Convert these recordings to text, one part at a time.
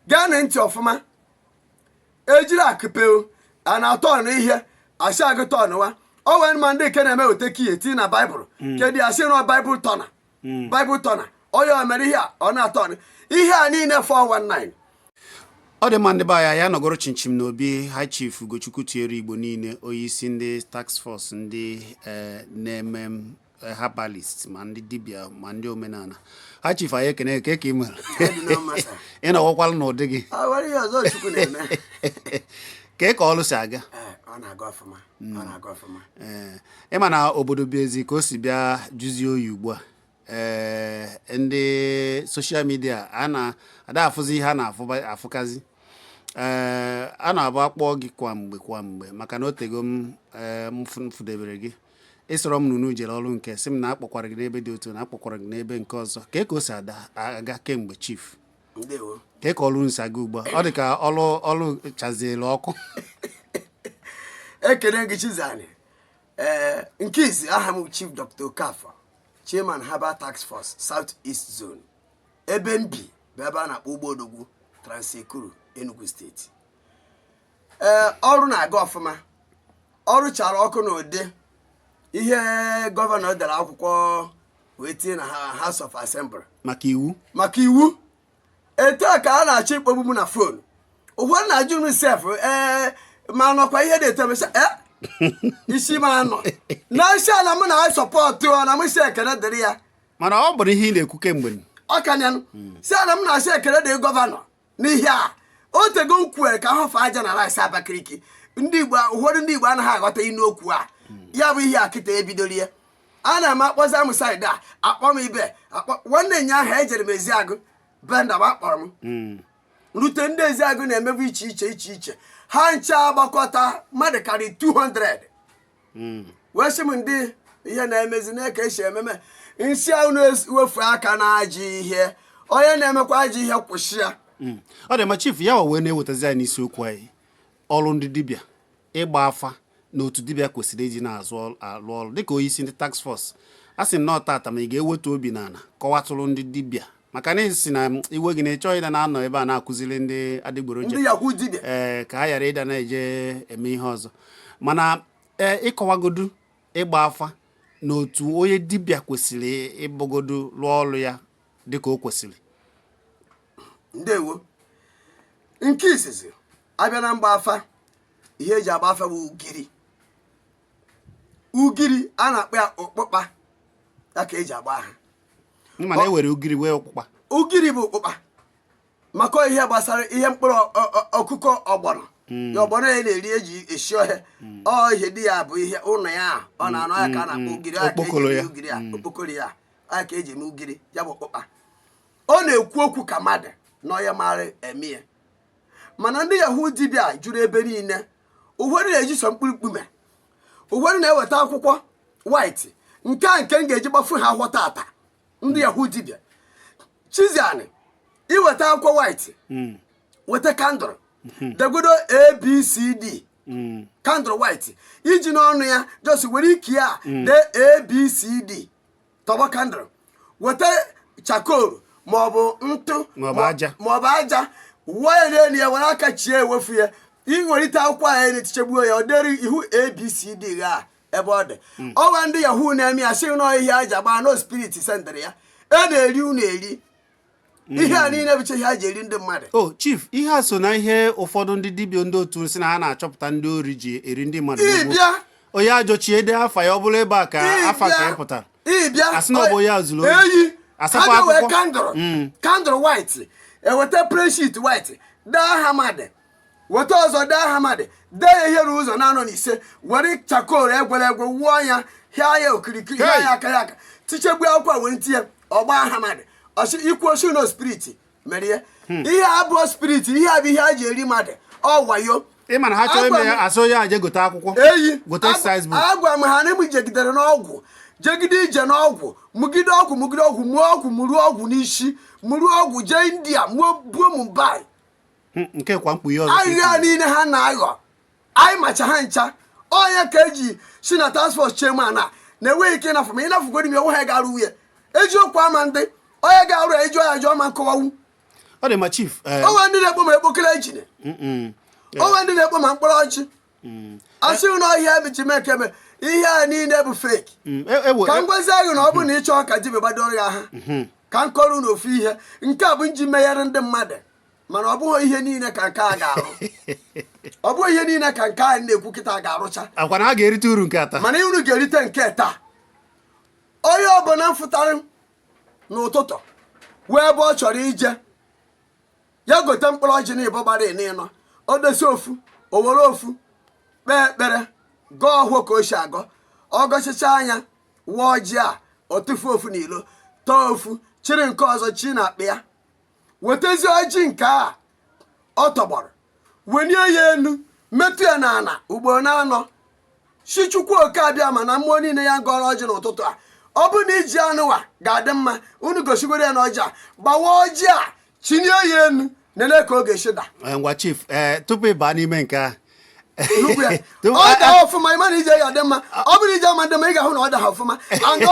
Gaa na ntị ọfụma. Ejiri akụpe a na-atọ ọnụ ihe asị agụta ọnụwa o wee ma ndị nke na-eme weta kiye tii na baịbụl kedụ asị nọ Bible turner, Bible turner. Onye o mere ihe a, ọ na-atọ ọnụ ihe a niile 419. Ọ dị mma, ndị be anyị. Ya nọgoro chinchim n'obi High Chief Ugochukwu tinyere Igbo niile, onye isi ndị task force, ndị na-eme herbalist, ma ndị dibịa ma ndị omenala. High Chief, anyị ekene ka ị mere. Dị na mma, sir. Ị nọgọkwalụ n'ụdị gị. Ọ nwere ihe ọzọ Chukwu na-eme. Ka ọlụ si aga? Ee, ọ na-aga ọfụma, ọ na-aga ọfụma. Ee, ịma na obodo bụ ezi ka o si bịa jụzie oyi ugbu a. Ee, ndị social media a na-ada afụzi ihe a na-afụkazi. Ee, a na-abụ akpọọ gị kwa mgbe kwa mgbe, maka na o tego m ee m fụdebere gị, ịsọrọ m nunu jere ọrụ nke sị m na akpọkwara gị n'ebe dị otu na akpọkwara gị n'ebe nke ọzọ. Ka o si ada aga kemgbe, Chief? Ndewo. Ka ọrụ nsi aga ugbu a? Ọ dị ka ọrụ chazielu ọkụ. Ekene gị, Chizani. Ee, nke izi, aha m Chief Dr. Okafor, Chairman, Herbal Task Force, South East Zone. Ebe m bi bụ ebe a na-akpọ Ugbo Odogwu, Trans-Ekulu, Enugu Steeti. Ee, ọrụ na-aga ọfụma. Ọrụ chara ọkụ n'ụdị ihe gọvanọ dere akwụkwọ wee tinye na House of Assembly maka iwu. Maka iwu. Etu a ka a na-achọ ikpogbu m na phone. Ụfọdụ na-ajụ m sef, ee, ma nọkwa ihe dị etu emesa ee isi m anọ na isi ala m na-asupport ọ na m si ekele dịrị ya. Mana ọ bụrụ ihe ị na-ekwu kemgbe. Ọ ka nyanụ si ala m na-asị ekele dị gọvanọ n'ihe a. O tego m kwuere ka ahụfe aja na rice Abakaliki. Ndị Igbo, ụfọdụ ndị Igbo anaghị aghọta inu okwu a. Ya bụ ihe a kịta ebidoro ya. A na m akpọzi m side a, akpọ m ibe akpọ. Nwanne nya ahụ ejere m Eziagụ benda m, akpọrọ m rute. Ndị Eziagụ na-emebu iche iche iche iche, ha ncha agbakọta mmadụ karị 200 wee sị m ndị ihe na-emezi na ka esi ememe nsị a. Unu wefu aka na ajọ ihe, onye na-emekwa ajọ ihe kwụsị ya. Ọ dị mma, Chief. Ya wee na-ewetazi anyị n'isiokwu anyị, ọrụ ndị dibịa, ịgba afa na otu dibịa kwesịrị iji na-azụ alụ ọrụ. Dịka onye isi ndị task force, a sị m na tata ma ị ga-ewetu obi n'ala kọwatụrụ ndị dibịa, maka na isi na iwe gị na ịchọghị ịda na-anọ ebe a na-akụziri ndị adịgboroja. Ndị yahoo dibịa. Ee, ka ha ghara ịda na-eje eme ihe ọzọ. Mana ee, ịkọwagodu ịgba afa na otu onye dibịa kwesịrị ịbụgodu rụọ ọrụ ya dịka o kwesịrị. Ndewo. Nke izizi, abịa na mgba afa, ihe eji agba afa bụ ugiri. Ugiri a na-akpọ ya ụkpụkpa, ya ka eji agba ha. Mana e were ugiri wee ọkpụkpa. Ugiri bụ ụkpụkpa, maka ihe gbasara ihe mkpụrụ ọkụkọ ọgbọnọ ya, ọgbọnọ ya na-eri eji esi ọhịa. Ọ ihe dị ya bụ ihe ụlọ ya a, ọ na-anọ ya ka a na-akpọ ugiri. Ọ ya ka eji Okpokoro eme ya. Ugiri a, okpokoro ya, ọ ya ka eji eme ugiri. Ya bụ ụkpụkpa, ọ na-ekwu okwu ka mmadụ na onye maara eme ya. Mana ndị yahoo dibịa juru ebe niile. Ụfọdụ na-eji sọ mkpụrụ mkpume, ụfọdụ na-eweta akwụkwọ white. Nke a nke m ga-eji gbafu ha akwụkwọ tata, ndị yahoo dibịa Chiziani, iweta akwụkwọ white, weta candle, degodo ABCD. Candle white iji n'ọnụ ya, just were ike ya dee ABCD, tọgbọ candle, weta charcoal maọbụ ntụ. Maọbụ aja. Maọbụ aja, wụọ ya n'elu ya, were aka chie ewefu ya. Iwelite akwụkwọ a na-etichegbuo ya, ọ dịrị ihu ABCD gha ebe ọ dị. Ọwa ndị yahoo na-eme ya sị nọ ihe aja gbaa no spirit sendịrị ya. E na-eri unu eri ihe a niile bụcha ihe a ji eri ndị mmadụ. O Chief, ihe a so na ihe ụfọdụ ndị dibịa, ndị otu si na ha na-achọpụta ndị ori ji eri ndị mmadụ gbogbo. Ịbịa. Onye ajọchi ede afa ya, ọ bụrụ ebe a ka afa ka ị pụtara. Ịbịa. Asị na ọ bụ onye a zuru ori. Eyi. Asakwa ha ga-wee akwụkwọ. Candle, candle white, eweta prayer sheet white, dee aha mmadụ, weta ọzọ, dee aha mmadụ, dee ya ihe ụzọ na-anọ n'ise, were charcoal egwere egwe wụọ ya, hịa ya okirikiri, hịa ya aka ya aka, tichegbu akwụkwọ were tinye ọgba aha mmadụ. Ọsị ikwu osi no spirit mere ya. Ihe abụọ spirit, ihe a bụ ihe a ji eri mmadụ, ọ wayo. Ị ma na ha chọọ ime ya, asị onye a je gote akwụkwọ, eyi gote exercise book. Agwa m ha na m jegidere n'ọgwụ, jegide ije n'ọgwụ, mụgide ọgwụ, mụgide ọgwụ, mụọ ọgwụ, mụruo ọgwụ n'isi, mụruo ọgwụ, jee India, mụọ, buo Mumbai. Nke kwa mkpughe ọzọ ka ị Ahịhịa kwuru. niile ha na-aghọ, anyị macha ha ncha. Onye ka eji si na task force chairman a na-enweghị ike ịnafụ ma ịnafụgoro m ya, onwe ha ga-arụ nwunye eziokwu ama ndị onye ga-arụ ya, ịjụọ ya jụọ ma nkọwawu. Ọ dị mma, chief. O nwere ndị na-ekpo ma ekpokere ejine, o nwere ndị na-ekpo ma mkpụrụ ọjị, asị na ọhịa ebichimeke eme. Ihe a niile bụ fake. Ka m gwazie gị na ọ bụrụ na ị chọọ ka dibịa gbadoro ya ha, ka m kọrọ unu ofu ihe. Nke a bụ nji meghere ndị mmadụ, mana ọ bụghị ihe niile ka nke a ga-arụ. Ọ bụghị ihe niile ka nke a na-ekwu kịta ga-arụcha. Akwa na a ga-erite uru nke ata. Mana unu ga-erite nke taa. Onye ọbụla mfụtara n'ụtụtụ wee ebe ọ chọrọ ije, ya gote mkpụrụ ọjị na ịbọ gbara ịnọ, o dosi ofu, o were ofu kpee ekpere, gọọ ọhụụ ka o si agọ. Ọ gọchicha anya, wụọ ọjị a, o tufuo ofu n'ilo, tọọ ofu, chịrị nke ọzọ chi na akpa ya, wetazi ọjị nke a ọ tọgbọrọ, welie ya elu, metụ ya n'ala ugboro na-anọ, si Chukwu oke abịa ma na mmụọ niile ya gọrọ ọjị n'ụtụtụ a, ọ bụrụ na iji anụwa ga-adị mma, unu gosigoro ya na ọjị a, gbawa ọjị a, chinie ya elu, nene ka ọ ga-esi da. Ngwa chief, ee, tupu ị baa n'ime nke a, Nnukwu ya. Ọ daa ọfụma, ịma na ije ya dị mma. Ọ bụrụ ije ama dị mma, ị ga-ahụ na ọ daha ọfụma, and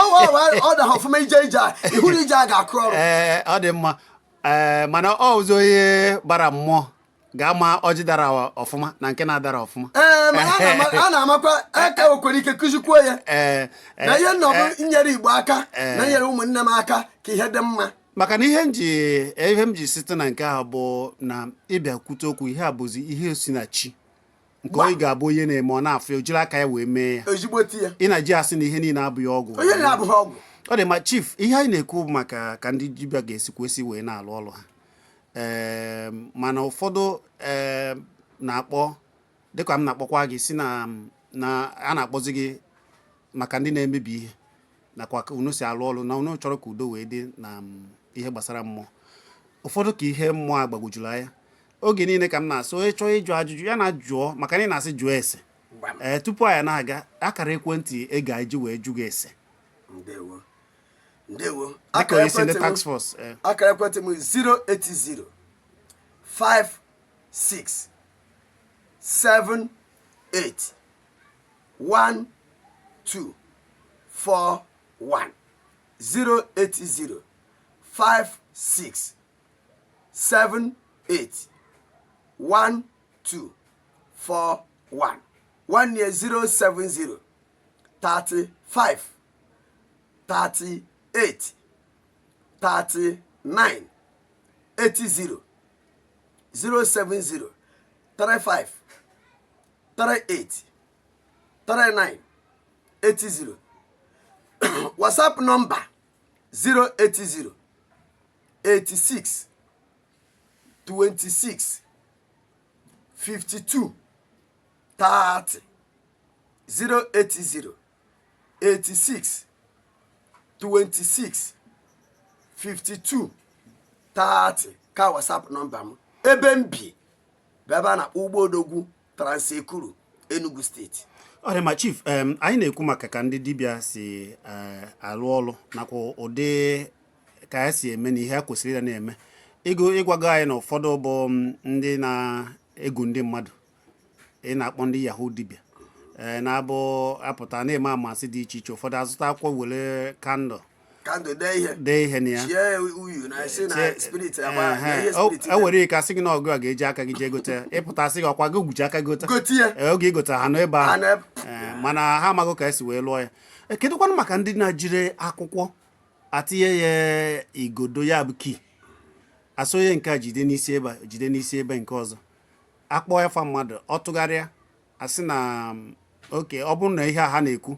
ọ daha ọfụma, ije ije a, ịhụ na ije a ga-akụ ọrụ. Ee, ọ dị mma. Ee, mana ọ ụzọ onye bara mmụọ ga-ama ọjị dara ọfụma na nke na-adara ọfụma. Ee, mana a na-amakwa aka, nwekwara ike kụzikwuo ya na ihe nna ọ bụ nyere Igbo aka na nyere ụmụnne m aka ka ihe dị mma. Maka na ihe m ji site na nke ahụ bụ na ịbịa kwute okwu, ihe a bụzi ihe si na chi nke onye ga-abụ onye na-eme, ọ na-afụ ya, o jiri aka ya wee mee ya. Ezigbo ti ya. Ị na-eji asị na ihe niile abụghị ọgwụ. Onye na-abụghị ọgwụ. Ọ dị mma, chief. Ihe anyị na-ekwu bụ maka ka ndị dibịa ga-esi kwesị wee na-alụ ọrụ ha. Ee, mana ụfọdụ ee na-akpọ, dịka m na-akpọkwa gị, si na a na-akpọzi gị maka ndị na-emebi ihe, nakwa ka unu si alụ ọrụ, na unu chọrọ ka udo wee dị na ihe gbasara mmụọ. Ụfọdụ ka ihe mmụọ a gbagwojuru anya oge niile, ka m na-asị onye chọọ ịjụ ajụjụ ya na jụọ, maka na ị na-asị jụọ ese. Ee, tupu anyị na-aga, akara ekwentị ị ga-eji wee jụ gị ese? Ndewo, ndewo. Dịka onye isi ndị task force, ee. Akara ekwentị m 080 56 7 8 1 2 4 1, 080 56 7 8 1 2 4 1. One year 070 35 38 39 80, 070 35 38 39 80. WhatsApp number 080 86 26 52 30, 080 86 26 52 30 ka WhatsApp number m. Ebe m bi bụ ebe a na-akpọ Ugbo Odogwu, Trans-Ekulu, Enugu Steeti. Ọ dị mma, chief. Anyị na-ekwu maka ka ndị dibịa si alụ ọrụ, nakwa ụdị ka ha si eme na ihe ha kwesịrị ịda na-eme. Ịgụ ịgwago anyị na ụfọdụ bụ ndị na-egwu ndị mmadụ, ị na-akpọ ndị yahoo dibịa, ee, na-abụ apụta na-eme amasị dị iche iche. Ụfọdụ azụta akwụkwọ, were candle candle dee ihe, dee ihe na ya, chie uyu na esi na spirit agba na ihe spirit. E were ike asị gị na ọgụ a ga-eji aka gị jee gote ya. Ịpụta, asị gị ọkwa gị gwuji aka gote. Gote ya. Ee, oge ị gotere, ha nọ ebe Ha ahụ. nọ ebe- Ee, mana ha amaghị ka esi wee lụọ ya. Ee, kedụkwanụ maka ndị na-jiri akwụkwọ atinye ya igodo, ya bụ key, asị onye nke a jide n'isi ebe a, jide n'isi ebe nke ọzọ, akpọọ ya fa mmadụ, ọ tụgharịa, asị na oke ọ bụrụ na ihe a ha na-ekwu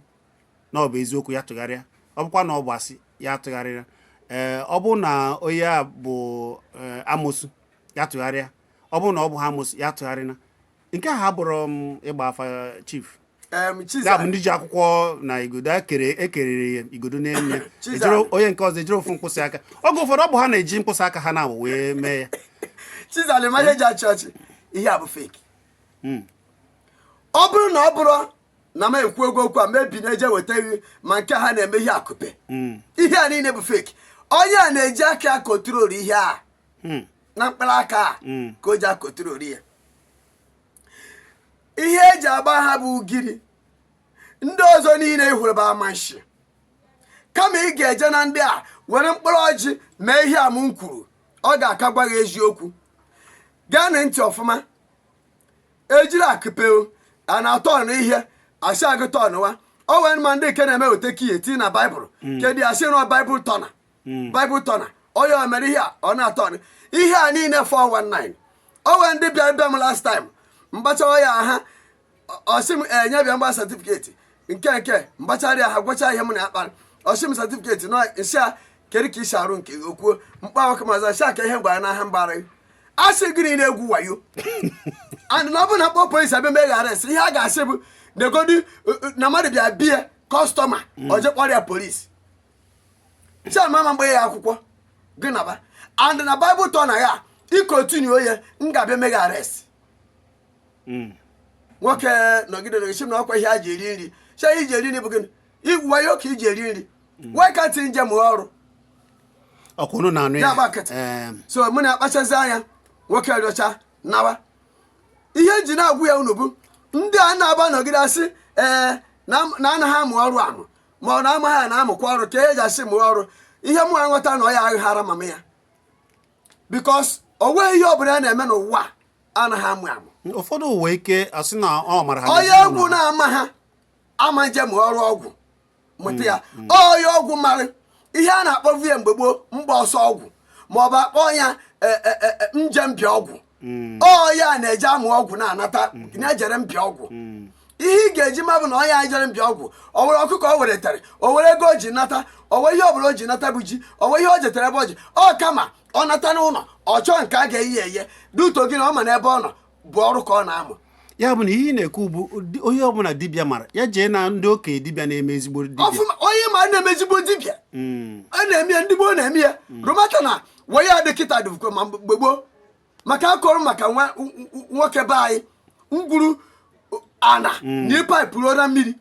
na ọ bụ eziokwu, ya tụgharịa, ọ bụkwa na ọ bụ asị, ya tụgharịa. Ee, ọ bụrụ na onye a bụ amosu, ya tụgharịa, ọ bụrụ na ọ bụ ha amosu, ya tụgharịa. Nke a ha bụrụ m ịgba afa, chief? Ya bụ ndị ji akwụkwọ na igodo ekere ekerere ya igodo n'elu ya. Chiza. Ejiri onye nke ọzọ ejiri ofu mkpịsị aka. Oge ụfọdụ ọ bụ ha na-eji mkpịsị aka ha na-awụ wee mee ya. Chizalima, ihe eji achị ọchị, ihe a bụ fake. Ọ bụrụ na ọ bụrụ na m ekwu ego okwu a mebi na-eje weta gị, ma nke ha na-eme ihe akụpe, ihe a niile bụ fake. Onye a na-eji aka ya control ihe a na mkpụrụ aka a ka o ji a control ya. Ihe eji agba ha bụ ugiri. Ndị ọzọ niile ị hụrụ bụ amanshi. Kama ị ga-eje na ndị a were mkpụrụ ọjị mee ihe a m kwuru, Ọ ga-aka gwa gị eziokwu. Gaa na ntị ọfụma. Ejiri akụpe a na-atọ ọnụ ihe asị agụ tọnụwa o wee ma ndị nke na-eme weta kiye tii na baịbụl kedu asị nọ Bible turner, Bible turner. Onye o mere ihe a, ọ na-atọ ọnụ ihe a niile 419. O wee ndị bịara bịa m last time mgbachara ya ha, ọsị m enye bịa mgba certificate nke mgbachara ya ha, gwacha ihe m na akpara. Ọsị m certificate nọ nsị a, kedu ka isi arụ nke okwuo mkpa ọkụ maza nsị a ka ihe mgbara n'aha mgbara gị. Asị gị niile egwu wayo and na ọ bụrụ na akpọ polisi abịa mee arrest, ihe a ga-asị bụ negodi na mmadụ bịa bie customer oje kpọrọ ya polisi si mama mgbe ya akwụkwọ gị naba. And na Bible turner ya ị continue ya, m ga-abịa mee gị arrest. Nwoke nọgide nọgide na ọkwa ihe a ji eri nri si iji eri nri bụ gịnị? Wayo ka iji eri nri. Why can't njem ọrụ? Ọkwa unu na-anụ ya ya. gba nkịtị. So mụ na-akpachazi anya nwoke rịọcha nawa. Ihe nji na-agwụ ya unu bụ ndị a na-aba nọgide asị ee na na anaghị amụ ọrụ amụ, ma ọ na-amaghị a na-amụkwa ọrụ ka e ji asị mụọ ọrụ. Ihe mụ aghọta na ọ ya aghara mama ya, because o nweghị ihe ọbụla a na-eme n'ụwa a anaghị amụ amụ. Ụfọdụ ụwa ike asị na ọ mara ha onye n'ezinụlọ egwu ha. Na-ama ha ama njem ọrụ ọgwụ mụta ya onye ọgwụ mara ihe a na-akpọ ya mgbe gboo mgba ọsọ ọgwụ, ma ọ bụ akpọ ya njem bịa ọgwụ. Ọ ya na-eje amụ ọgwụ na-anata na-ejere mbịa ọgwụ. Ihe ị ga-eji mabụ na onye jere mbịa ọgwụ, o were ọkụkọ o weretere, o were ego o ji nata, o were ihe ọbụla o ji nata bụ ji, o were ihe o jetere ebe o ji ọ kama ọ nata n'ụlọ, ọ chọọ nke a ga-eyi eye duto gị na ọ ma na ebe ọ nọ bụ ọrụ ka ọ na-amụ. Ya bụ na ihe ị na-ekwu bụ onye ọbụla dibịa mara ya jee na ndị okenye dibịa na-eme ezigbo dibịa. Ọfụma, onye ma na-eme ezigbo dibịa a na-eme ya, ndị gboo na-eme ya rụmata na wee ya dị kịta dịbukwa ma mgbe gboo maka akọrọ maka nwoke be anyị ngwuru ana na pipe ruo na mmiri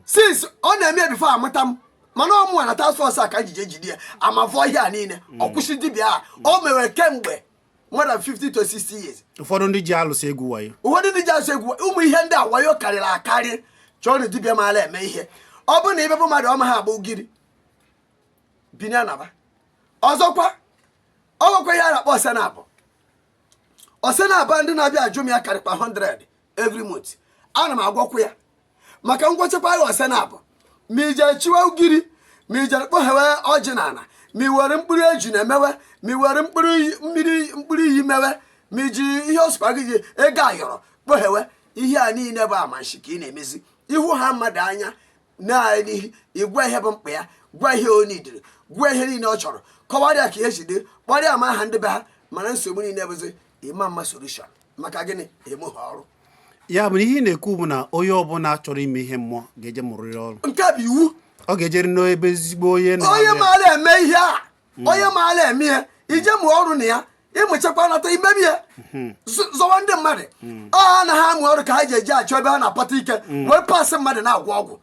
since ọ na-eme ya before amụta m, mana ọ mụnwa na task force a ka njije jide ya amavọ ihe a niile. Ọ kwụsị dibịa a o mere kemgbe more than 50 to 60 years. Ụfọdụ ndị ji alụsị egwu wayo. Ụfọdụ ndị ji asụ egwu ụmụ ihe ndị a wayo karịrị akarị. Chọọ na dibịa maara eme ihe. Ọ bụrụ na ibebụ mmadụ ọma ha agba ugiri binye naba. Ọzọkwa, ọ nwekwa ihe a na-akpọ osenabụ. Osenabụ ndị na-abịa ajụ m ya karịkwa 100 every month. Ana m agwọkwa ya maka ngwọchakwa ya osenabụ, ma ije chiwe ugiri, ma ijere kpoghewe ọjị n'ala, ma ị were mkpụrụ eju na-emewe, ma ị were mkpụrụ mmiri mkpụrụ iyi mewe, ma iji ihe ọsụkwa gị ji ego ayọrọ kpoghewe, ihe a niile bụ amanshi ka ị na-emezi. Ihu ha mmadụ anya naanị igwa ihe bụ mkpa ya, gwa ihe o nidiri, gwa ihe niile ọ chọrọ, kọwara ya ka ihe si dị, kpọrọ ya ma aha ndị be ha. Mana nsogbu niile bụzi ịma mma solution maka gịnị emeghe ọrụ. Ya bụ na ihe ị na-ekwu bụ na onye ọbụla chọrọ ime ihe mmụọ ga-eje mụrịrị ọrụ. Nke a bụ iwu. Ọ ga-ejeri n'ebe ezigbo onye nọ. Onye maara eme ihe a, onye maara eme ihe, ije mụọ ọrụ na ya, ịmụchakwa nata imebi ya. Zọwa ndị mmadụ ọ anaghị amụ ọrụ ka ha ji eji achọ ebe ha na-akpata ike wee pasị mmadụ na-agwọ ọgwụ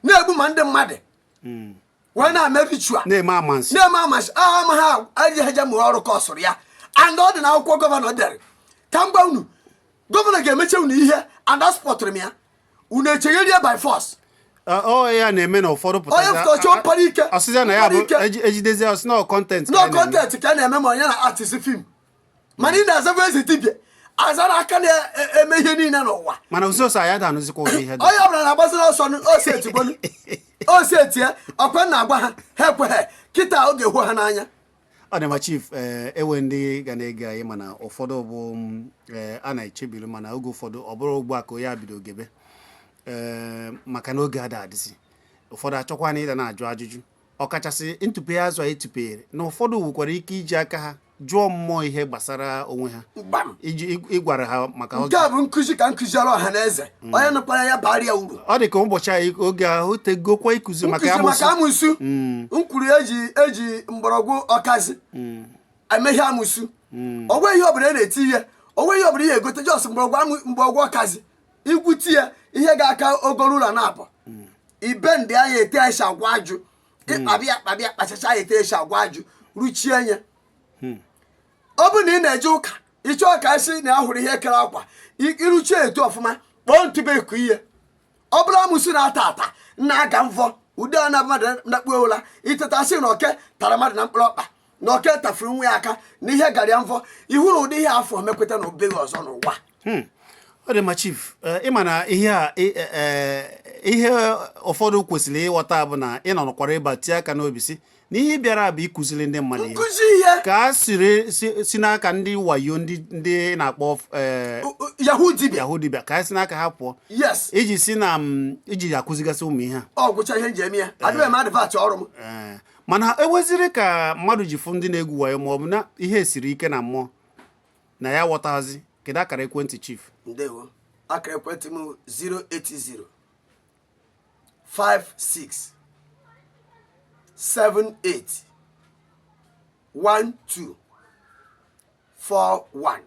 na-egbu ma ndị mmadụ wee na-eme ritual. Na-eme amansi. Na-eme amasị ama ha eji eje mụọ ọrụ ka ọ sụrụ ya. And ọ dị na akwụkwọ governor dere ka m gwa unu, governor ga-emeche unu ihe and aspọtụrụ m ya, unu echegherie by force. Ọ ya na-eme na ụfọdụ pụtazi Onye pụta chọọ mpara ike. Ọsịza na ya bụ Mpara ike. Ejidezi ọsị na content. No content ka a na-eme ma onye na artist film, mana ị na-azabụ eze dibịa azara aka na-eme ihe niile n'ụwa. Mana ụzọ anyị ada anụzikwa ụdị ihe dị. Onye ọbụla na-agbaziri ọsọ ose etibolu ose etie ọkwe na-agwa ha, ha ekweghị. Kịta oge hụ ha n'anya. Ọ dị ma, chief. Ee, ewe ndị ga na-ege anyị, mana ụfọdụ bụ ee, a na-echebiri, mana oge ụfọdụ ọ bụrụ ugbu a ka onye a bido gebe, ee, maka na oge ada adịzi. Ụfọdụ achọkwa na ịda na-ajụ ajụjụ, ọkachasị ntụpe azụ a etụpere na ụfọdụ nwekwara ike iji aka ha jụọ mmụọ ihe gbasara onwe ha. Gbam. Iji ịgwara ha maka Nke a bụ nkụzi ka nkụziara ọha na eze, onye nụkwara ya bara ya uru. Ọ dị ka ụbọchị anyị oge ahụ tegokwa ịkụzi maka nkụzi maka amụsụ. Amụsụ m kwuru eji mgbọrọgwụ ọkazi emeghe amụsụ. Onwe ihe ọbụla a na-eti ihe, onwe ihe ọbụla ihe egote, just mgbọrọgwụ mgbọrọgwụ ọkazi igwute ya, ihe ga-aka ogoro ụlọ na-abụ ibe ndị anya ete esi agwa ajụ ịkpabịa kpabịa kpachacha ya ete esi agwa ajụ ruchie ya. Ọ bụ na ị na-eje ụka, ịchọọ ka esi na ahụrụ ihe kere akwa iruchie etu ọfụma, kpọọ ntụbe eku ihe. Ọ bụrụ amụsụ na-ata ata na-aga mvọ ụdị a na mmadụ na-akpu ụla iteta sị na oke tara mmadụ na mkpụrụ ọkpa. Na oke tafuru nwa ya aka na ihe gara ya mfọ ihu na ụdị ihe afọ mekweta na obeghị ọzọ n'ụwa. Ọ dị mma, chief. Ịma na ihe a ihe ụfọdụ kwesịrị ịghọta bụ na ị nọrọkwara ebe a tie aka n'obi si na ihe bịara bụ ịkụziri ndị mmadụ ihe. Nkụzi ihe. Ka a siri si n'aka ndị wayo, ndị na-akpọ yahoo dibịa. Yahoo dibịa, ka a si n'aka ha pụọ. Yes. Iji si na iji akụzigasị ụmụ ihe a. Ọ gwụcha ihe nji eme ya, adịbeghị m advert ọrụ m. Ee, mana eweziri ka mmadụ ji fụ ndị na-egwu wayo ma ọ bụ na ihe siri ike na mmụọ na ya ghọtazi, kedu akara ekwentị chief? Ndewo. Akara ekwentị m 080 56 78 12 41,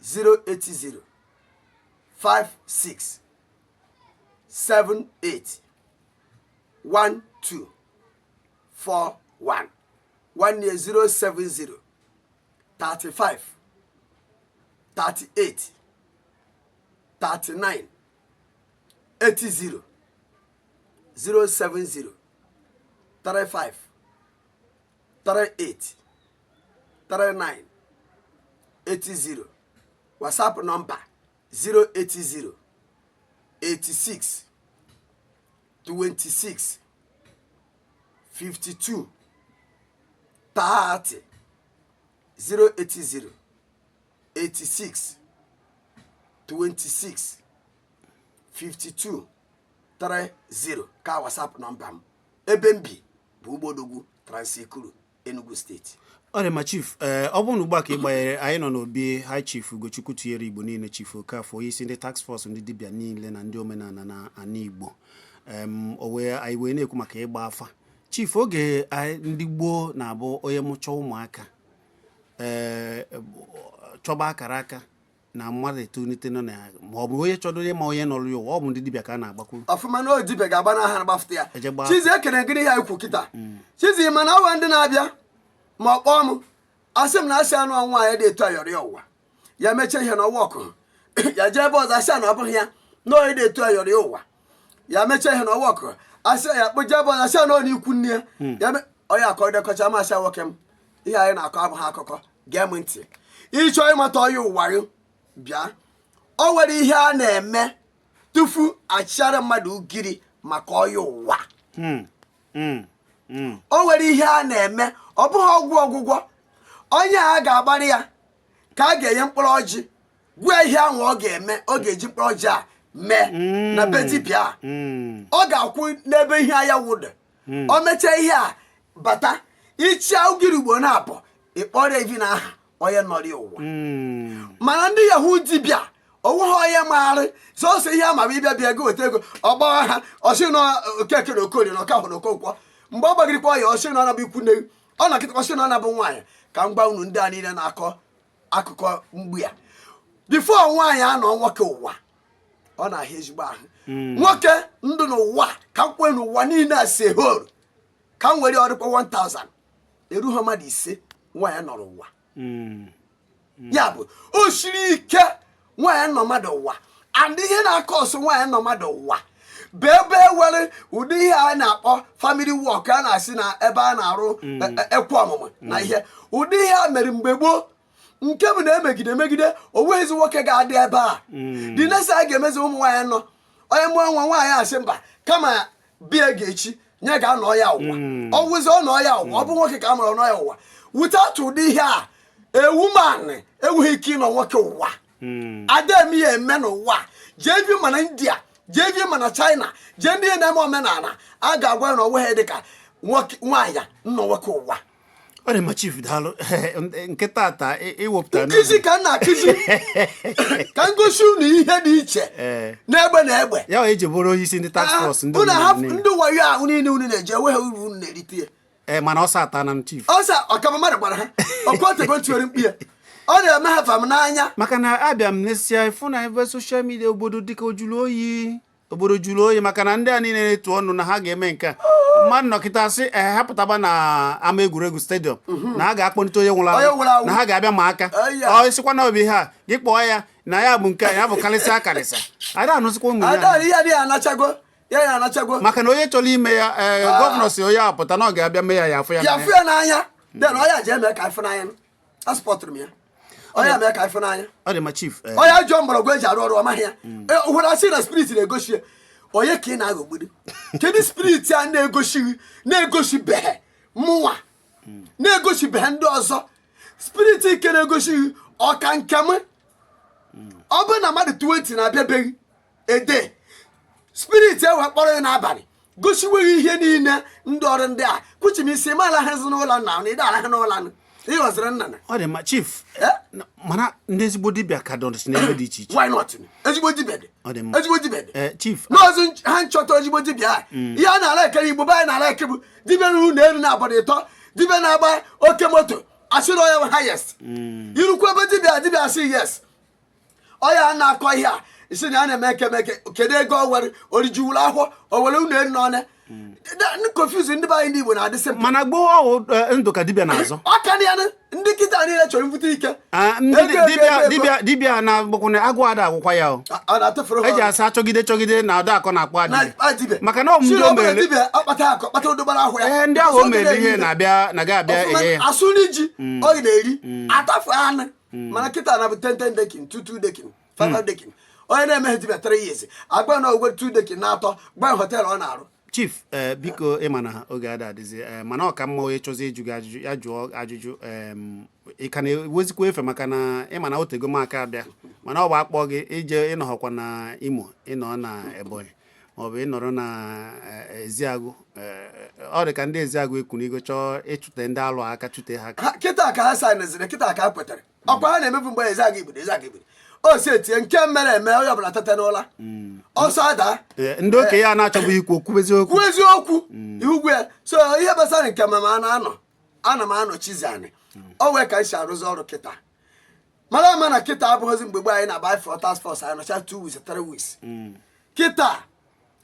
080 56 78 12 41. Nwanne ya 070 35 38 39 80, 070 35 38 39 80. WhatsApp nọmba 080 86 26 52 30, 080 86 26 52 30 ka WhatsApp nọmba m. Ebe m bi bụ Ugbodogwu, Trans-Ekulu, Enugu Steeti. Ọ dị mma, chief. Ee, ọ bụrụ na ugbu a ka ị gbanyere, anyị nọ n'obi High Chief Ugochukwu Tinyere Igbo niile, Chief Okafọ, onye isi ndị task force ndị dibịa niile na ndị omenala na ana Igbo. O wee anyị wee na-ekwu maka ịgba afa. Chief, oge anyị ndị gboo na-abụ onye mụcha ụmụaka, ee, chọba akara aka na mmadụ etolite nọ na ma ọ bụ onye chọdoro ịma onye nọrọ ya ụwa, ọ bụ ndị dibịa ka a na-agbakwuru. Ọfụma, na dibịa ga-agba n'aha na gbafụta ya. Eje gbaa. Chizi, ekene gịnị ihe anyị kwu kịta. Chizi, mana ọwa ndị na-abịa ma ọ kpọọ m, asị m na asị anụ nwaanyị dị etu a yọrọ ya ụwa, ya mechaa ihe na ọwa ọkụ, ya jee ebe ọzọ, asị a na ọ bụghị ya na onye dị etu a yọrọ ya ụwa, ya mechaa ihe na ọwa ọkụ, asị ya kpụje ebe ọzọ, asị a na ọ n'ikwu nne ya. Ya onye akọ dekọcha masị nwoke m, ihe anyị na-akọ abụghị akụkọ. Gee m ntị, ịchọ ịmata ọya ụwa gị, bịa. O nwere ihe a na-eme tupu achịara mmadụ ugiri maka ọya ụwa. O nwere ihe a na-eme, ọ bụghị ọgwụ ọgwụgwọ. Onye a ga-agbara ya ka a ga-enye mkpụrụ ọjị, gwa ihe ahụ ọ ga-eme, ọ ga-eji mkpụrụ ọjị a mee na be dibịa a. Ọ ga-akwụ n'ebe ihe anya wụdụ. O mechaa ihe a, bata ichia ugiri ugbo na-abụ ịkpọrọ evi na aha onye nọrọ ya ụwa. Mana ndị yahoo dibịa, onweghị onye maarị sọsọ ihe ama bụ ịbịa bịa ego, weta ego, ọgbawa ha, ọsị na Okeke na Okorie na Ọkahụ na Okonkwo. Mgbe ọ gbagirikwa ya, ọsị na ọ nabụ ikwu nne, ọ na-akịtakwa, sị na ọ nabụ nwaanyị. Ka m gwa unu, ndị a niile na-akọ akụkọ mgbu ya, before nwaanyị anọ nwoke ụwa, ọ na-ahịa ezigbo ahụ. Nwoke ndụ n'ụwa, ka m kwee n'ụwa niile a si hol, ka m were ọdịkwa 1000 erughị mmadụ 5 nwaanyị nọrọ ụwa. Ya bụ, o siri ike nwaanyị nọ mmadụ ụwa. And ihe na-akọ ọsọ nwaanyị nọ mmadụ ụwa bụ ebe e nwere ụdị ihe a na-akpọ family work, a na-asị na ebe a na-arụ ekwe ọmụmụ na ihe ụdị ihe a mere mgbe gboo, nke bụ na emegide emegide, o nweghịzi nwoke ga-adị ebe a dị nesa. A ga-emezi ụmụ nwaanyị nọ, onye mụọ nwa nwaanyị asị mba, kama bie ga-echi nye ga-anọ ya ụwa. Ọ wụzi ọ nọ ya ụwa, ọ bụ nwoke ka a mụrụ nọ ya ụwa. Without ụdị ihe a, ewu manị enweghị ike ịnọ nwoke ụwa. Ada eme ya eme n'ụwa. Jee vi mana India, jee vi mana China, jee ndị na-eme omenala, a ga-agwa ya na onweghị dịka nwoke nwaanyị nnọ nwoke ụwa. Ọ dị mma, chief, daalụ. Nke tata iwepụtara nkụzi ka m na-akụzi, ka m gosi unu ihe dị iche n'egbe na egbe. Ya eji bụrụ onye isi ndị task force ndị unu omenala ahapụ niile. Ndị wayo ahụ niile unu na-eje, enweghị uru unu na-erite ya. Ee, mana ọsọ ata na m, chief. Ọsọ ọkama mmadụ gbara ha ọkọtego tiwere mkpu ya, ọ na-eme ha fam n'anya. Maka na abịa m n'esia ịfụ na ebe social media, obodo dịka o juru oyi, obodo juru oyi, maka na ndị a niile na-etu ọnụ na ha ga-eme nke a, mmadụ nọkịta sị ee, ha pụtaba na ama egwuregwu stadium na ha ga-akpọlite onye nwụrụ Onye nwụrụ anwụ, anwụ. na ha ga-abịa ma aka. Aya. Ọ sịkwa na ọ bụ ihe a gị kpọọ ya na ya bụ nke a, ya bụ karịsịa karịsịa, ada anụsịkwa ụmụ ya. Ada ihe adịghị anachago ya, ya anachago. Maka na onye chọrọ ime ya, ee, gọvanọ si onye a pụta na ọ ga-abịa mee ya, ya afụ ya ya n'anya. fụ ya n'anya. Then ọya ji eme ka ịfụnanya asụpọtụrụ m ya, ọya mee ka ịfụnanya. Ọ dị mma, chief. Ọya jụọ mgbọrọgwụ eji arụ ọrụ, ọ maghị ya. Ụfọdụ asị na spirit na-egosi ya. Onye ka ị na-aghọgburu? Kedu spirit a na-egosighị, na-egosibeghị mụnwa, na-egosibeghị ndị ọzọ? Spirit nke na-egosighị ọka nke m, ọ bụrụ na mmadụ 20 na-abịabeghị ede, spirit ewe kpọrọ ya n'abalị gosiweghị ihe niile ndị ọrụ ndị a kwuchi m isi ma alaghịzi n'ụlọ nna na ịda arahụ n'ụlọ nụ ịghọziri nna na. Ọ dị mma, chief. Eh? Mana ndị ezigbo dibịa ka dọrịsị n'ebe dị iche iche. Why not? Ezigbo dibịa dị. Ọ dị mma. Ezigbo dibịa dị. Chief. N'ọzọ ha nchọta ezigbo dibịa a, ihe a na-ala ekere Igbo be anyị na-ala eke bụ dibịa ruru na elu na-agbada ịtọ, dibịa na-agba oke moto, asị na ọya bụ highest. Irukwu ebe dibịa, dibịa asị yes, ọya a na-akọ ihe a isi na ya na-eme eke meke. Kedu ego o were orijuwuru ahụ o were unu elu n'ọnụ? Confuse ndị be anyị, ndị Igbo na-adịsị mkpa. Mana gboo ọwụ ndụ ka dibịa na-azọ. Ọ ka na ya ndị kịta niile chọrọ mbute ike. Ah, ndị Ego, ego, dibịa ego, ego. Dibịa na-agbakwana agụ ada agwụkwa ya o. Ọ na-atụfuru ha Eji ọnụ. asa chọgide chọgide na ọdọ akọ na-akpọ Na adịbịa. adịbịa. Maka na ọ bụ ndị Si o na ọ bụrụ mere dibịa akpata akụ, kpata odobara ahụ ya. Ee, ndị ahụ o Ọsọ mere dị ihe na-eri. Na-abịa na ga-abịa Ọfụma, enye ya. Asụ nri ji ọ na-eri atafu anụ, mana kịta na bụ 10 10 decking, 2 2 decking, 5 5 decking. Onye na-emeghe dibịa 3 years agba na ogwe 2 decking na atọ gba hotel ọ na-arụ. Chief, biko, ịma na oge ada adịzi, mana ọ ka mma onye chọzi ịjụ gị ajụjụ ya jụọ ajụjụ. Ị ka na-ewezikwa efe maka na ịma na otego m aka abịa, mana ọ bụ akpọ gị ije ịnọghọkwa na Imo, ịnọ na Ebonyi maọbụ ịnọrọ na Eziagụ. Ọ dị ka ndị Eziagụ ekwunigo chọọ ịchụte ndị alụ aka, chụte ha aka. Kịta ka ha saineziri, kịta ka ha kwetere ọkwa ha na-emefu mgbe Eziagụ Igbo, Eziagụ Igbo o si etie nke mere eme, onye ọbụla tete n'ụla ọsọ ada. Ndị okenye a na-achọbụ ikwu okwubezi okwu. Kwuo eziokwu ihu gwu ya. So ihe gbasara nke mama na-anọ, ana m anọchizi anị o wee ka m si arụzi ọrụ kịta. Mara ama na kịta abụghịzi mgbe gboo anyị na-agba for task force, anyị nọcha 2 weeks, 3 weeks. Kịta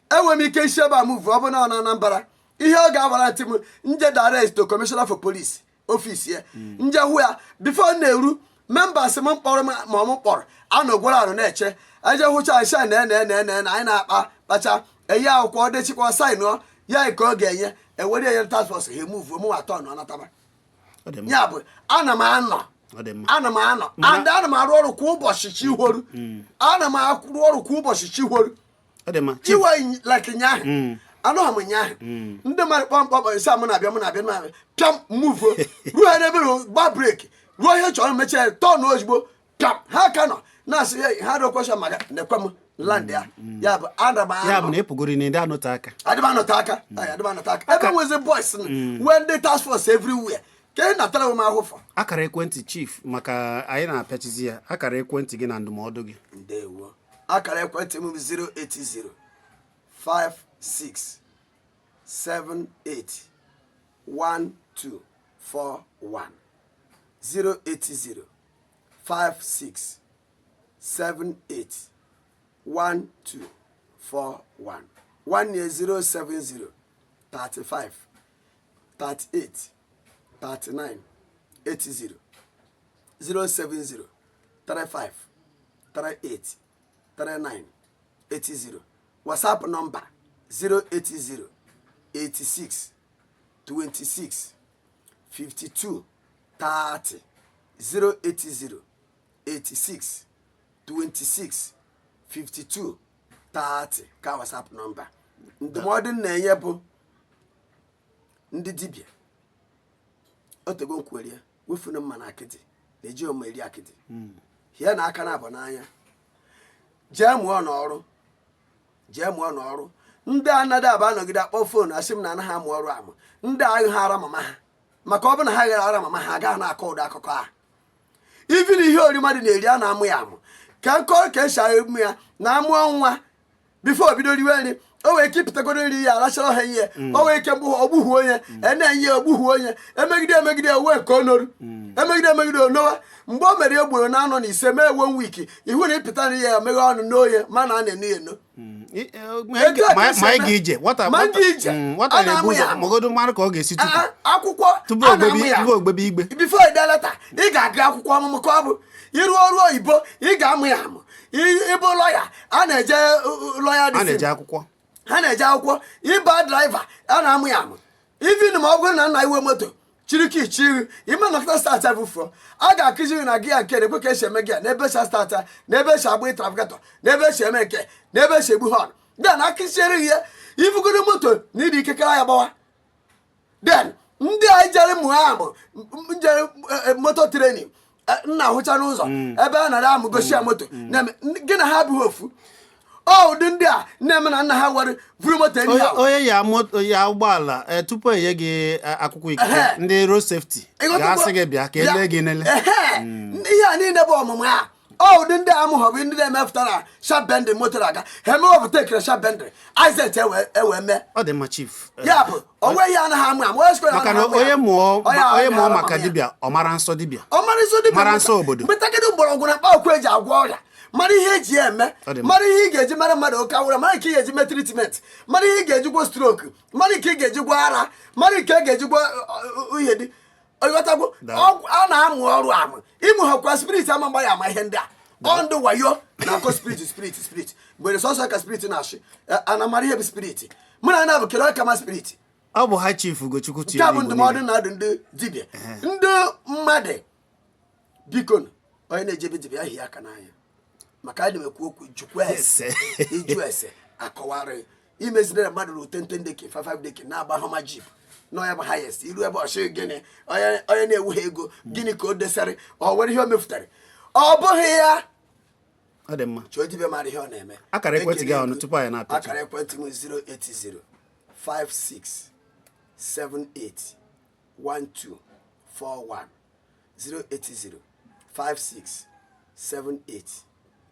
enwere m ike isi ebe a move, ọ bụ na ọ na Anambra, ihe ọ ga-agbara ntị m nje direct to commissioner for police office ya, nje hụ ya before m na-eru. Members m mkpọrọ m ma ọ m kpọrọ anọgwara arụ na-eche eje hụcha aisha na ene ene ene na anyị na-akpa kpacha eyi akwụkwọ dechikwa saịnụọ ya ka ọ ga-enye ewere enye task force ha emove mụ atọ nọ nataba. Ọ dị mma. Ya bụ ana m anọ. Ọ dị mma. Ana m anọ and ana m arụ ọrụ kwa ụbọchị chi hworu, ana m arụ ọrụ kwa ụbọchị chi hworu. Ọ dị mma, chief. Iwe like nyaahụ anụghị m nyaahụ, ndị mmadụ kpọmkpọm nsị a mụ na-abịa, mụ na-abịa, mụ na-abịa, pịam move ruo ha n'ebe na gba brake ruo ihe chọrọ mechie ya tọn ozugbo, pịam ha ka nọ na-asị, "Hey," ha rịọ maka na-ekwe m land ya. Ya bụ ana m Ya bụ anọ. na ịpụgoro na ndị anọte aka. Adịba anọte aka. Ay, adịba anọte aka ebe nwezi boys nọ, wee ndị task force everywhere ka ị natara m ahụfọ. Akara ekwentị chief, maka anyị na-apịachizi ya, akara ekwentị gị na ndụmọdụ gị. Ndewo. Akara ekwentị m bụ 080 56 78 1241, 080 56 78 1241. Nwanne 070 35 38 39 80, 070 35 38 39 80. WhatsApp nọmba 080 86 26 52 30, 080 86 26 52 30 ka WhatsApp nọmba. Ndụmọdụ m na-enye bụ ndị dibịa otego nkwere ya wefunu mma na akịdị na-eji ome eri akịdị hie na aka na-abụ n'anya. Jee mụọ n'ọrụ, jee mụọ n'ọrụ. Ndị anaghị aba anọgide akpọ phone asị m na anaghị amụ ọrụ amụ. Ndị agha ara mama ha, maka ọ bụ na ha ghara ara mama ha agaghị na-akọ ụdị akụkọ a. Even ihe ori mmadụ na-eri, a na-amụ ya amụ ka nkọ ka esi amụ ya na amụọ nwa before bido riwe nri. O nwere ike ịpụtagoro nri ya arachara ha ihe, o nwere ike mgbu ọgbughu onye na-enye ya ogbughu onye emegide emegide ewe nke onoru emegide emegide onowa. Mgbe o mere egboro na anọ na ise mee one week, ihu na ịpụta nri ya emeghe ọnụ n'oye mana a na-enu ya eno. Etu a ka Ma esi ma eme. ị ga-ije nwata Ma ndị ije, nwata a na-ebu na-amụ ụzọ ya amụ. magodo mara ka ọ ga-esi tupu Ah, ah, akwụkwọ tupu a na-amụ ogbebe ya. Tupu ogbebe igbe. Before ide leta, ị ga-agụ akwụkwọ ọmụmụ ka ọ bụ ịrụ ọrụ oyibo, ị ga-amụ ya amụ. Ịbụ lọya, a na-eje lọya. A na-eje akwụkwọ. Ha na-eje akwụkwọ. Ịba driver, a na-amụ ya amụ. Even ma ọ bụrụ na nna iwe moto Chiriki chiri ime nọkọta start abụfuo, a ga-akụziri na gear nke na-ekwe ka esi eme gear, na ebe esi start, na ebe esi agba trafficator, na ebe esi eme nke, na ebe esi egbu horn. Then akụziere gị ya, ifugodo moto na ịdị ikekere ya gbawa. Then ndị a jere mụọ amụ, njere moto training nna ahụcha n'ụzọ ebe a nara amụ gosi ya moto na-eme gị na ha abụghị ofu. Ọ ụdị ndị a na-eme na nna ha were vuru moto enyi ha. Onye ya moto ya ụgbọala, tupu enye gị akwụkwọ ikike, ndị road safety ga-asị gị bịa ka elee gị nele. Ehe, ihe a niile bụ ọmụmụ a. Ọ ụdị ndị a amụghọ bụ ndị na-emepụta na sharp bending, moto na-aga, ha emewepụta ekere sharp bending, accident ewe mee. Ọ dị mma, chief. Ya bụ, onwe ihe anaghị amụ amụ, onye sịkwa na Maka na anaghị amụ onye amụ. mụọ Onye onye mụọ anaghị maka amụ ya. dibịa, ọ mara nsọ dibịa. Ọ mara nsọ dibịa. Mara nsọ obodo. Mgbetakịrị mgbọrọgwụ na mkpa akwụkwọ eji agwọ ọrịa, mara ihe eji ya eme, Ọ dị mma. mara ihe ị ga-eji mara mmadụ oke awụra, mara nke ị ga-eji mee treatment, mara ihe ị ga-eji gwọ stroke, mara nke ị ga-eji gwọ ara, mara nke ị ga-eji gwọ ihe dị ịghọtagwo. Daalụ. Ọgwụ a na-amụ ọrụ amụ ịmụ hakwa spirit ama mgba ya ama ihe ndị a. Ọ ndị wayo na-akọ spirit, spirit, spirit mgbe sọsọ ka spirit na-achị ana mara ihe bụ spirit. Mụ na ana bụ kere kama spirit. Ọ bụ ha, Chief Ugochukwu Nke a tinyere bụ Igbo ndụmọdụ niile. na-adụ ndị dibịa, ndị mmadụ. Biko, onye na-ejebe dibịa ahịa aka n'anya maka adị m ekwu okwu, jukwa ese. Iju ese akọwara imezidere mmadụ ru 10 deki, 5 deki na-agba Hummer jeep nọ ya bụ highest iru ebe ọchị gịnị, onye na-ewu ha ego gịnị ka o desarị, ọ nwere ihe o mefutara, ọ bụghị ya. Ọ dị mma. Chọọ dibịa mara ihe ọ na-eme. Akara ekwentị gị ahụ tupu anyị na-apịachi. Akara ekwentị m 080 56 78 12 41, 080 56 78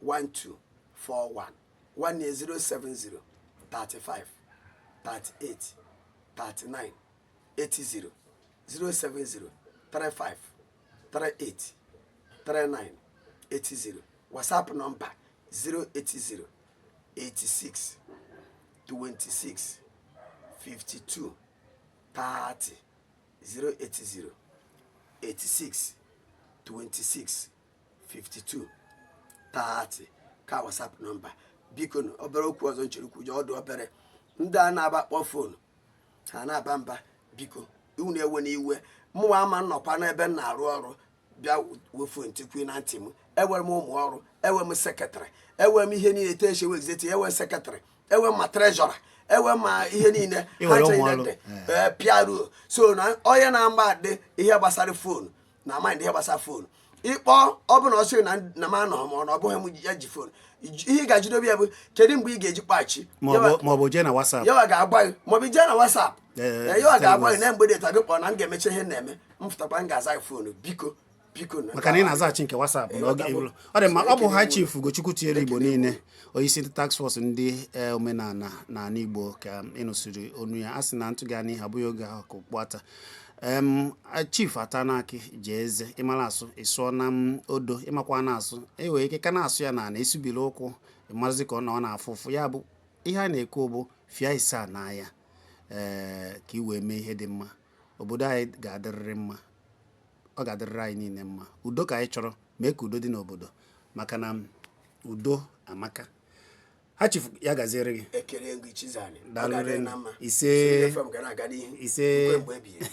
12 41. Nwanne 070 35 38 39 80, 070 35 38 39 80. WhatsApp nọmba 080 86 26 52 30, 080 86 26 52 30 ka WhatsApp nọmba. Biko nụ, obere okwu ọzọ nchere ikwu, ọdụ obere ndị a na-aba kpọ phone ha na-aba mba, biko unu ewe n'iwe, mụnwa ama nnọkwa n'ebe m na-arụ ọrụ bịa wefuo ntikwu na ntị m. Enwere m ụmụ ọrụ, enwe m secretary, enwe m ihe niile etu esi ewe executive, enwe secretary, enwe m ma treasurer, enwe m ma ihe niile. Ị nwere Ha ụmụ ncha ọrụ. niile dị. Ee, PRO so na onye na-agba adị ihe gbasara phone na mind, ihe gbasara phone ịkpọ, ọ bụ na ọ sịrị na m anọghị ma ọ na ọ bụghị m ya ji phone, ihe ị ga-ajidobe ya bụ kedu mgbe ị ga-eji kpaghachi. Maọbụ jee na WhatsApp. Yawa ga-agwa gị, maọbụ jee na WhatsApp. Ee, Yawa ga-agwa gị Telegram. na mgbe dị gị kpọọ na m ga-emecha ihe m na-eme, m fụtakwa m ga-aza gị phone. Biko, biko na Maka na ị na-azaghachi nke WhatsApp n'oge Ịghọtago. Ọ dị mma. Ọ bụ ha Ekele. Chief Ugochukwu tinyere Igbo niile, onyeisi ndị task force ndị omenala n'ala Igbo, ka ịnụsịrị onu ya. A sị na ntụ gaa n'ihe abụghị oge ahụ ka ụkpụ ata chief ata n'akị jee eze ịmara asụ ịsụọ na m odo ịmakwa na-asụ enwere ike ka na-asụ ya na ana esubiri ụkwụ ịmazi ka ọ na ọ na-afụ ụfụ. Ya bụ ihe a na-ekwu bụ fịa isaa n'anya ee ka ị wee mee ihe dị mma. Obodo anyị ga-adịrịrị mma, ọ ga-adịrịrị anyị niile mma. Udo ka anyị chọrọ, mee ka udo dị n'obodo, maka na udo amaka. Ha, chief, ya gaziere gị. Ekele gị, Chizani. Ọ Daalụ ga-adịrị rinne. na mma. Ise. FM ga na-aga n'ihu. Ise. Mgbe mgbe ebighị ebi.